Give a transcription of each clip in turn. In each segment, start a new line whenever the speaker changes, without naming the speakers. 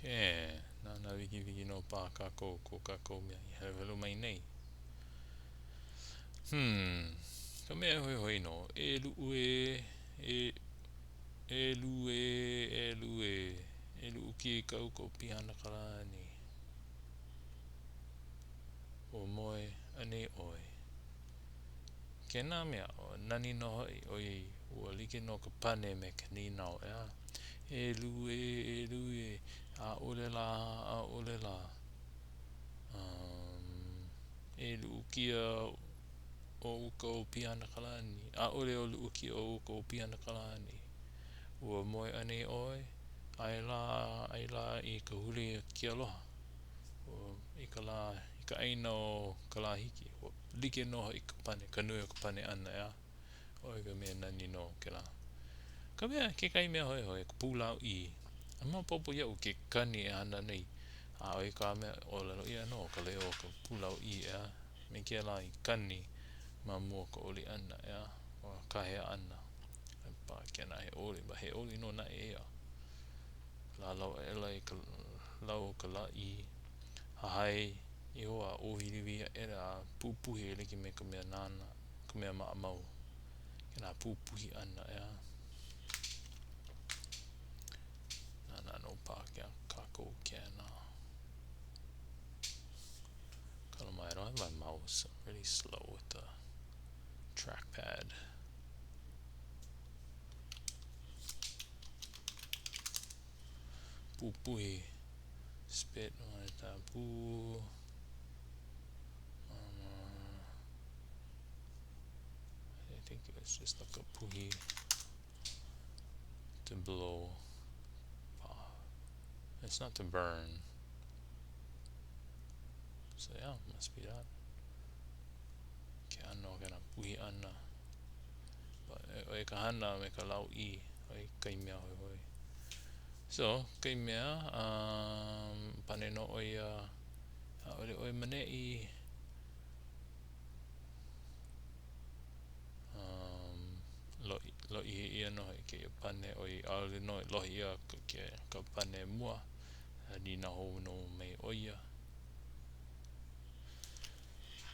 Ke nānā wikiwiki nō paha kākou ko kākou mea i heluhelu mai nei. Hmm, ka mea hoihoi nō, e luʻu ē, e, e lū ē, e lū ē, e luʻukia i ka uka o Pihanakalani. Ua moe anei ʻoe? Kēnā mea, nani nō hoʻi, ʻoiai, ua like nō ka pane me ka nīnau, ʻeā? E lū ē, e lū ē, ʻaʻole lā, ʻaʻole lā. Um, e luʻukia o uka o Pihanakalani. ʻAʻole o luʻukia o uka o Pihanakalani. Ua moe anei ʻoe? ʻAe lā, ʻae lā i ka huli o ke aloha. I ka lā, i ka ʻāina o Kalāhiki. Ua like nō hoʻi ka pane, ka nui o ka pane ʻana, ʻeā? ʻO ia ka mea nani nō kēlā. Ka mea, kekahi mea hoihoi, ka pū lauʻī. A maopopo iaʻu ke kani e hana nei. A ʻo ia ka mea, ʻōlelo ʻia nō ka leo o ka pū lauʻī, ʻeā? Me kēlā i kani ma mua o ka oli ʻana, ʻeā? O ka kāhea ʻana. Paha kēnā he oli, but he oli nō naʻe ia. Lālau aʻela i ka lau o ka lāʻī, hahai iho a ʻōwiliwili aʻela a pupuhi e like me ka mea nāna, ka mea maʻamau. Kēlā pupuhi ʻana, ʻeā. Nānā nō paha kākou kēnā. Kala mai, I don't have my mouse. I'm really slow with the trackpad. Pupuhi spit on it that pū um, uh, I think it's just like a puhi to blow it's not to burn so yeah must be that ke ʻano o kēlā puhi ʻana ʻo ia ka hana me ka lauʻī, ʻo ia kai mea hoihoi. So, kai mea, um, pane nō ʻo ia, ʻaʻole ʻoe maneʻi, um, loʻi, loʻihi ʻia nō hoʻi kēia pane, ʻoiai ʻaʻole nō i lohe ʻia ka, ke, ka pane mua, a nīnau hou nō mai ʻo ia.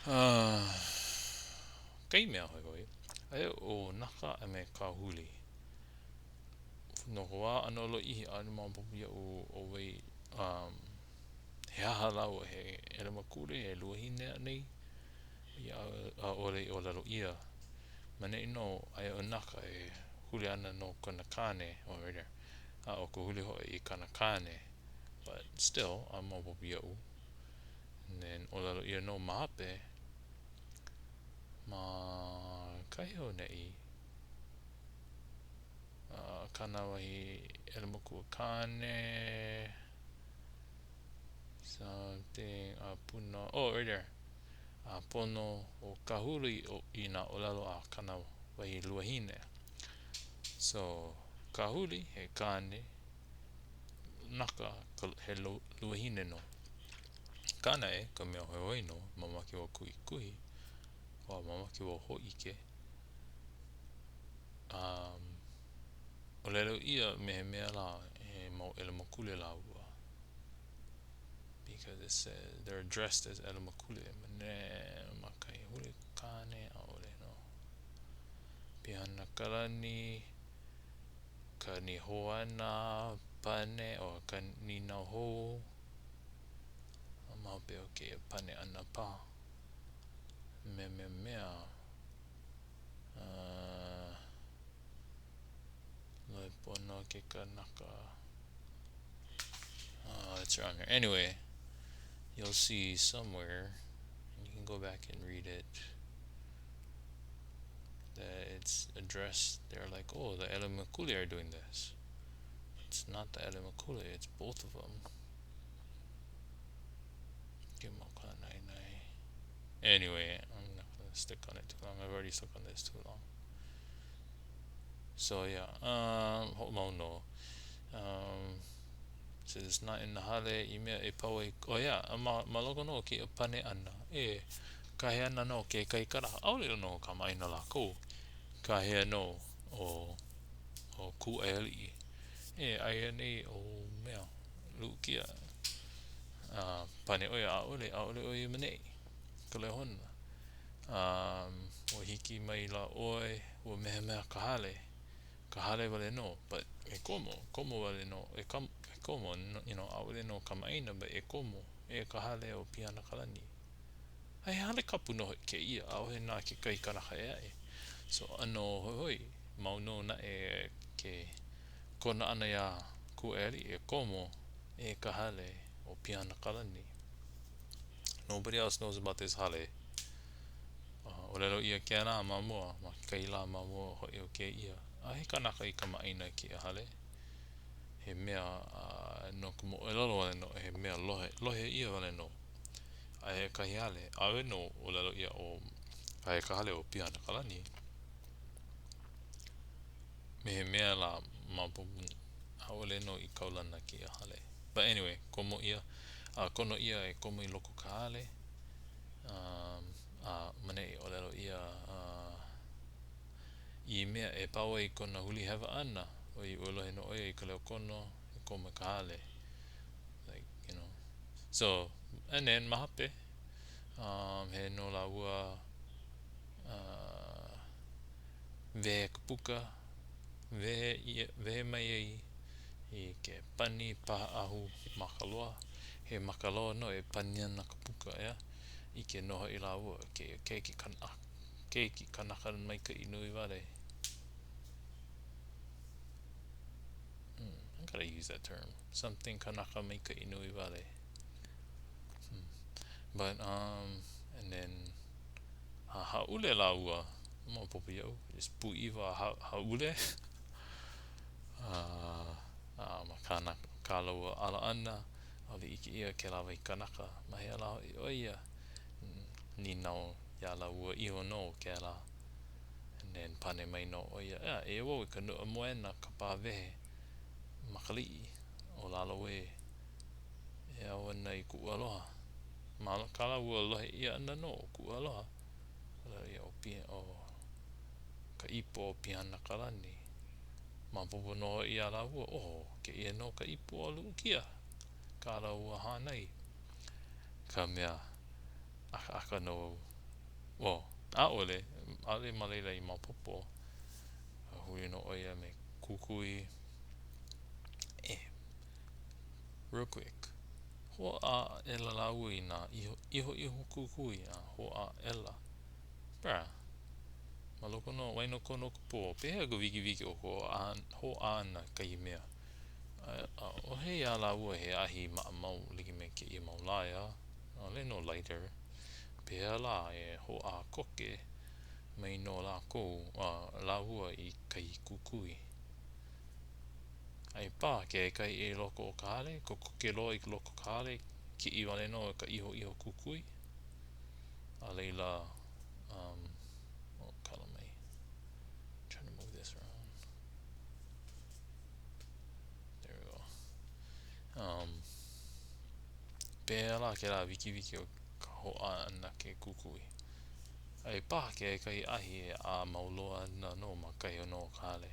Uh, kai mea hoihoi, aia ʻo Naka a me Kahuli. No ka wā ʻano lōʻihi, ʻaʻole maopopo iaʻu ʻo wai um, he aha lāua, he ʻelemakule, he luahine anei? Ia ʻaʻole i ʻōlelo ʻia. Maneʻi nō, aia ʻo Naka e huli ana no kona kāne, oh, right there. A ʻo Kahuli hoʻi i kāna kāne. But still, ʻaʻole maopopo iaʻu. And then, ʻōlelo ʻia nō ma hope, ma kahi o neʻi, uh, kāna wahi ʻelemakua kāne, something, a puna, oh, right there. A pono ʻo Kahuli i nā ʻōlelo a kāna wahi luahine. So, Kahuli, he kāne, Naka, he luahine nō. Akā naʻe, ka mea hoihoi nō, mamake wau kuhikuhi, ua mamake wau hōʻike, um, ʻōlelo ʻia me he mea lā, he mau ʻelemakule lāua. Because it says they're dressed as ʻelemakule. Ma kahi huli kāne, ʻaʻole nō. Pihanakalani, Ka niho ana, pane, o ka nīnau hou. A ma hope o kēia pane ʻana paha. Mea, mea, mea. Uh, lohe pono ke kanaka. Uh, it's around here. Anyway, you'll see somewhere, and you can go back and read it that it's addressed, they're like, oh, the Elemakule are doing this. It's not the Elemakule, it's both of them. Anyway, I'm not gonna stick on it too long. I've already stuck on this too long. So yeah, um, hoʻomau nō. Um, says it's not in the hale i mea e pau ai. Oh yeah, ma, ma loko nō o kēia pane ʻana, e kāhea ana nō ke kaikala, ʻaʻole nō kamaʻāina lākou, kāhea nō ʻo, ʻo Kūʻaialiʻi. E, aia nei ʻo mea, luʻukia. Luʻukia. A pane ʻo ia, ʻAʻole, ʻaʻole ʻo ia maneʻi, ka lehona. A ua hiki mai la ʻoe, ua mehameha ka hale, ka hale wale nō, but e komo, komo wale nō, e e komo, you know, ʻaʻole nō kamaʻāina, but e komo, e ka hale o Pihanakalani. A he hale kapu nō hoʻi kēia, ʻaʻohe nā kekahi kanaka ʻē aʻe. So, ʻano hoihoi, mau nō naʻe ke kono ʻana iā Kūʻaiāliʻi e komo e ka hale o Pihanakalani. Nobody else knows about this hale. ʻŌlelo ʻia kēlā ma mua, ma kekahi lā ma mua hoʻi o kēia. ʻAʻohe kanaka i kamaʻāina i kēia hale. He mea no ka moʻolelo wale nō, he mea lohe, lohe ʻia wale nō. Aia kahi hale, ʻaʻole nō ʻōlelo ʻia ʻo aia ka hale o Pihanakalani. Me he mea lā, maopopo, ʻaʻole nō i kaulana kēia hale. But anyway, komo ʻia, a kono ʻia e komo i loko o ka hale, um, a maneʻi ʻōlelo ʻia, uh, i mea e pau ai kona huli hewa ʻana, ʻoiai ua lohe nō ʻo ia i ka leo kono e komo i ka hale. Like, you know. So, and then ma hope, um, hele nō lāua uh, wehe ka puka, wehe, ʻia, wehe mai ai i ke pani paʻahu maka loa. He maka loa nō e pani ana ka puka, ʻeā? ʻIke nō hoʻi lāua, kēia keiki kanaka. Keiki kanaka maikaʻi nui wale. Hmm, I gotta use that term. Something kanaka maikaʻi nui wale. Hmm. But, um, and then, a hāʻule lāua, maopopo iaʻu, just pūʻiwa a hāʻule. uh, a ma kāna, kā lāua ala ʻana, ʻaʻole ʻike ʻia kēlā wahi kanaka, ma hea lā hoʻi ʻo ia? Nīnau iā lāua iho nō kēlā. And then pane mai nō ʻo ia, ʻEā, eia wau i ka nuʻa moena ka pā wehe makaliʻi o lalo ē e ao ana i kuʻu aloha. Ma kā lāua lohe ʻia ʻana nō o kuʻu aloha, ʻōlelo ʻia ʻo Pi, ʻo ka ipo o Pihanakalani. Maopopo nō hoʻi iā lāua, oh, kēia nō ka ipo a Luʻukia, kā lāua hānai. Ka mea ʻakaʻaka nō au. Well, ʻaʻole, ʻaʻole ma laila i maopopo. A huli nō ʻo ia me Kukui. Eh, real quick. Hoʻā aʻela lāua i nā iho, ihoiho kukui a hoʻā aʻela. Bruh. Ma loko nō, waenakonu o ka pō. Pehea ka wikiwiki o ka hoʻā ʻana i kahi mea? ʻAʻohe iā lāua he ahi maʻamau like me kēia mau lā, ʻeā? ʻAʻole nō lighter. Pehea lā e hoʻā koke mai nō lākou, a lāua i kahi kukui. Aia paha kekahi i loko o ka hale, kokoke loa i loko o ka hale, kiʻi wale nō i ka ihoiho kukui. A laila, um, oh, kala mai. I'm trying to move this around. There we go. Um, pehea lā kēlā wikiwiki o ka hoʻā ʻana ke kukui. Aia paha kekahi ahi e ʻā mau loa ana nō ma kahi nō o ka hale.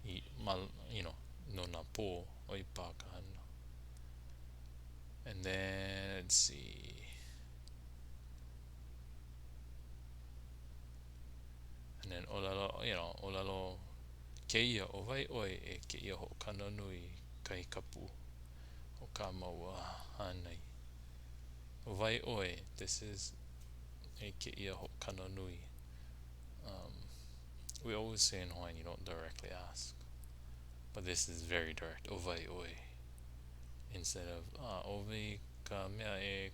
I, ma, you know, no nā pō, ʻoi paha ka hana. And then, let's see. And then ʻōlelo, you know, ʻōlelo kēia, ʻo wai ʻoe e kēia hoʻokano nui kahi kapu o kā māua hānai. ʻO wai ʻoe, this is e kēia hoʻokano nui. Um, we always say in Hawaiian you don't directly ask. But this is very direct. ʻO wai ʻoe. Instead of, ah, ʻo wai ka mea e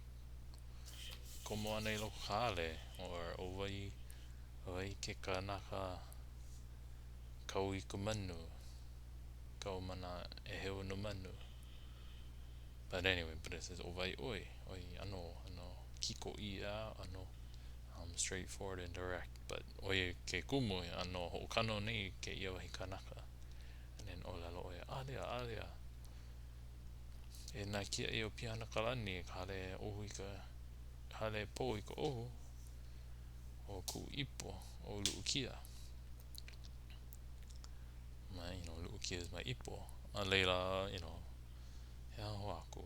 komo ana i loko ka hale, or ʻo wai, ʻo wai ke kanaka kau i ka manu, kau ma nā ʻēheu o nā manu. But anyway, but it says ʻo wai ʻoe, ʻoi ʻano, ʻano kikoʻī ʻeā, ʻano um, straightforward and direct. But ʻo ia ke kumu, ʻano hoʻokano nei kēia wahi kanaka. And then ʻōlelo ʻo ia, ʻaʻole, ʻaʻole. E nā kiaʻi o Pihanakalani, ka hale ʻohu i ka hale pō i ka ʻohu, ʻo kuʻu ipo, ʻo Luʻukia. My, you know, Luʻukia is my ipo. A laila, you know, he aha hou aku.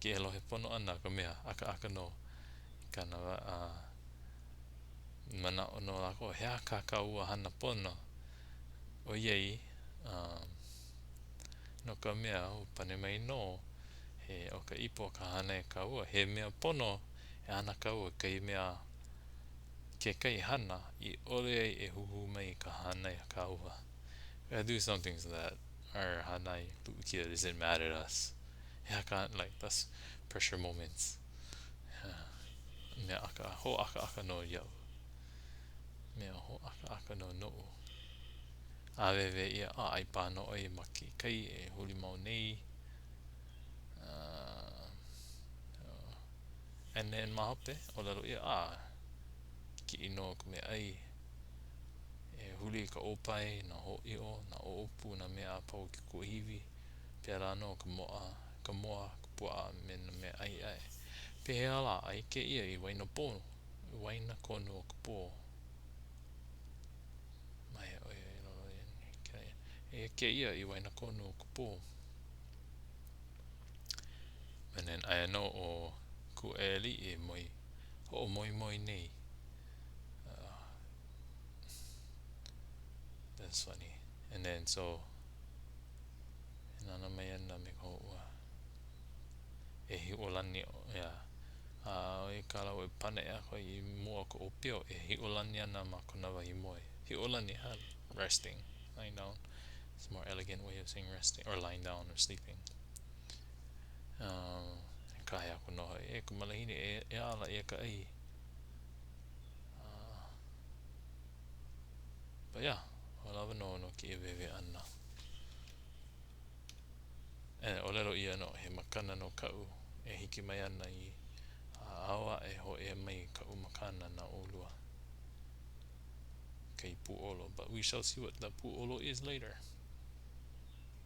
Kēia lohe pono ʻana ka mea ʻakaʻaka nō i kāna uh, manaʻo nō lākou, he aha kā kāua hana pono? ʻOiai, um, no ka mea, ua pane mai nō, he ʻo ka ipo ka hānai a kāua, he mea pono e hana kāua i kahi mea, kekahi hana i ʻole ai e huhū mai ka hānai a kāua. We gotta do something so that our hānai luʻukia isn't mad at us. He aha ka, like, that's pressure moments. Mea ʻaka, hōʻakaʻaka nō iaʻu. Mea hōʻakaʻaka nō noʻu. ʻĀwēwē ʻia, a ʻai paha nō ʻoe ma ke kai e huli mau nei. Uh, and then ma hope, ʻōlelo ʻia, a, kiʻi nō ka meaʻai. E huli ka ʻōpae, nā hōʻiʻo, nā ʻoʻopu, nā mea a pau i ke kuahiwi. Pēlā nō ka moa, ka moa, ka puaʻa a me nā mea ʻai aʻe. Pehea lā, aia kēia i waena pō, i waenakonu o ka pō. Ma hea ʻo ia e lolo ai? Aia kēia i waenakonu o ka pō. And then aia nō ʻo Kūʻaialii e moe, hoʻomoemoe nei. Uh, that's funny. And then so, E nānā mai ana me ka ua e hiʻolani yeah. A ʻo kā lāua e paneʻe aku ai i mua o ka ʻōpio e hiʻolani ana ma kona wahi moe. Hiʻolani, huh? Resting, lying down. It's a more elegant way of saying resting or lying down or sleeping. Um, kāhea aku nō hoʻi, e ka malihini, e, e ala, eia ka ʻai. Uh, but yeah, ua lawa nō no kēia wēwē ʻana. E ʻōlelo ʻia nō, he makana nō kaʻu e hiki mai ana i a ao aʻe hōʻea mai kaʻu makana na ʻolua. Kahi pūʻolo, but we shall see what the pūʻolo is later.